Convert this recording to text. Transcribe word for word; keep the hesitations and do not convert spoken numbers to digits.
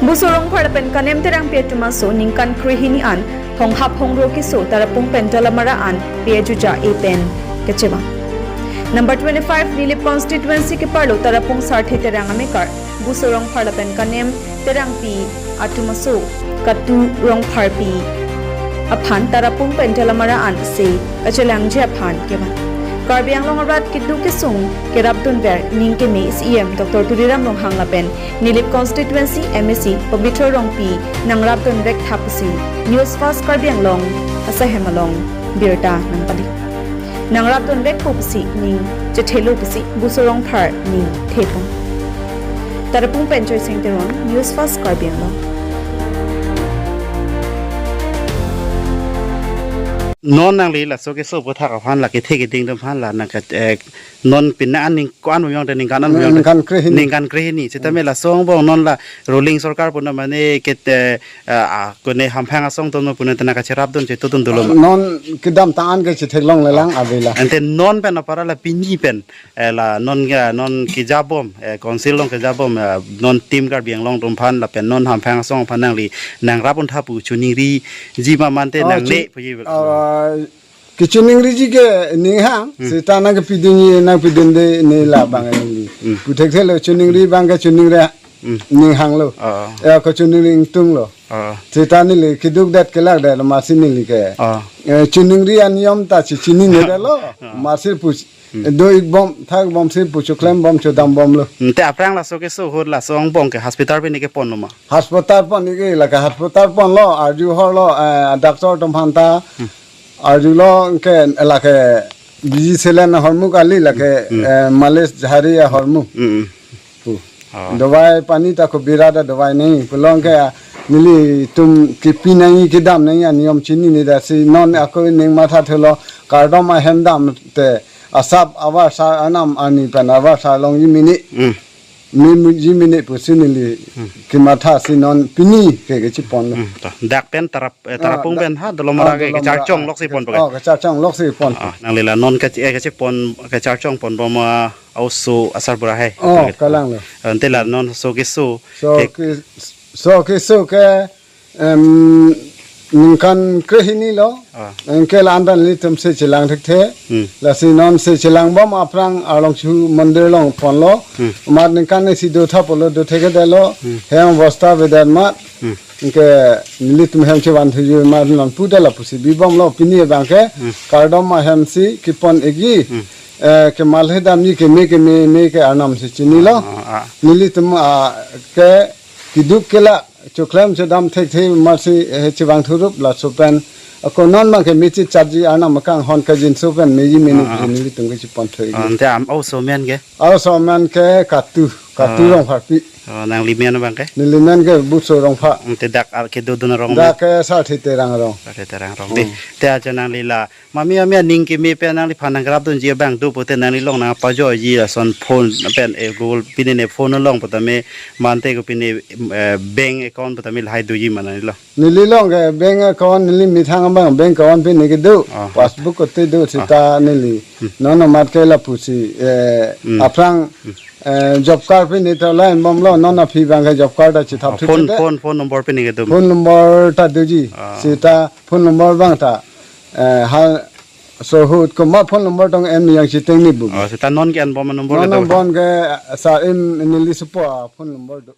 Buso Rongphar lapen Kanem Terangpi atum aso ningkan krehini an honghap hongro keso Tarapung pen Dolamara an pe ajuja e pen kachevang. Number twenty-five Nilip constituency keparlo Tarapung Sarthe Terang amekar Buso Rongphar lapen Kanem Terangpi atum aso Katu Rongpharpi aphan Tarapung pen Dolamara an se kachelangji aphan kevang. Karbi Anglong arat keduk kesung kerapdunver ning keme C E M Doctor Tuliram Ronghang lapen Nilip constituency M A C Pabitra Rongpi nangrapdunvek tha pusi News Fast Karbi Anglong asahem along birta nangpali. Nangrapdunvekpo pusi ning chethelo pusi Buso Rongphar ning thepon. Tarapung pen Joysing Teron, News Fast Karbi Anglong. Non nangli laso keso aputhak aphan la kethe keding atum aphan la nang ke, eh, non pini an ning ko-an bom yong te ningkan an bom yong te? Ningkan krehini. Ningkan krehini. Sitame laso angbong non la ruling sorkar pu na mane ke, eh, ah, kone hamphang asong atum pu na te nangkacherapdun chetudun dolo ma? Non kedamtang an ke chetheklonglelang avela. Ante non pen apara la pini pen, eh, la non ke, non kejabom, eh, council along kejabom, eh, non Team Karbi Anglong atum aphan lapen non hamphang asong aphan nangli nangrapdun tha pu choningriji ma mante, oh, nangne chu-, puji. Ah, kechoningriji ke ninghang, hmm, seta nangkepidunji nangpidunde ne labang neli. Hmm. Pu thekthelo choningri abang ke choningri, hmm, ninghanglo. Ah. Ya ko choningri ingtunglo. Ah. Seta neli keduk det kelak det masi neli ke. Ah. Eh, choningri aniyom ta chechinine detlo. Ah. Masi pu, hmm, do-ikbom, thak-ikbom si pu choklembom chodambomlo. Hmm, te aphrang laso keso ahut laso angbong ke hospital pini kepon lo ma? Hospital pon-ik ke lake hospital ponlo, arju horlo, eh, doctor atum aphanta. Hmm. Arjulo ke lake biji selen ahormu kali lake, hmm, eh, malis jhari ahormu. Hmm, hmm. Pu. Ah. Dawai pani ta ko bira ta dawai nangji pulo ke, ah, nelitum kepi nangji kedam nangji aniyom chinine det si non ako ning mathathelo kardom ahem dam te asap avarsar arnam arni pen avarsar longji mene. Hmm. Memuji mene pusi neli, hmm, kematha si non pini ke kechepon. Hmm, to. Dak pen Tarap-, eh, ah, Tarapung dak-, pen ha Dolamara, ah, ke, Dolamara, kecharchong, ah, loksi pon pakai. Oh, kecharchong loksi pon. Ah, nangli la non ke, eh, kechepon, kecharchong ponbom, ah, oso asarbura hai. Oh, kalanglo. Ante la non so keso. So ke-, ke-, so keso ke, em, ningkan krehini lo. Ah. Anke la-an ta nelitum se chelang thekthe. Hmm. Lasi non se chelangbom aphrang Arlongso mondir along ponlo. Hmm. Amat ningkan isi do tha pulo, do thekthelo. Hmm. Hem bosta avedet amat. Hmm. Anke nelitum hem chevan thuji amat non pu det lapusi bibomlo pini abang ke. Hmm. Kardom ahem si kepon-ikji. Hmm. Eh, kemalhe damji keme keme me ke arnam si chinilo. Ah, ah. Nelitum, ah, ke keduk kelak choklem chodam thekthe masi, eh, chevang thurup laso pen. Ako non abang ke mechit chatji arnam akanghon kajinso pen meji mene, ah, ah, nelitum kechepon thoi. Ah, ante am oso amen ke? Oso amen ke Katu, Katu, ah, Rongpharpi. Oh, nangli men abang ke? Neli men ke Buso Rongphar. Ante dak ar kedodun arong? Dak ke Sarthe Terang arong. Sarthe Terang arong. Hmm. Di, te aja nangli la mami ami aning keme pen nangliphan nangrapdunji abang do pute nangli along nangpajoiji lason phone pen, eh, Google pini ne phone along putame mante ko pini, eh, bank account putame lahai doji ma nangli along? Neli along ke bank account neli methang abang bank account pini kedo. Ah. Passbook kote do, ah, seta neli. Hmm. Non amat ke lapusi, eh, hmm, aphrang, hmm, eh, job card pini ta la-enbomlo, non aphi abang ke job card ta chethap, ah, thik phone, thik phone, phone number pini kedo. Phone number ta doji. Ah. Seta phone number abang ta, eh, ha, so ahut komat phone number tong-en yang chiteng ni bu. Oh, seta non ke-enbom number non kedo. Non abang ke, eh, sa-im neli supo, ah, phone number do.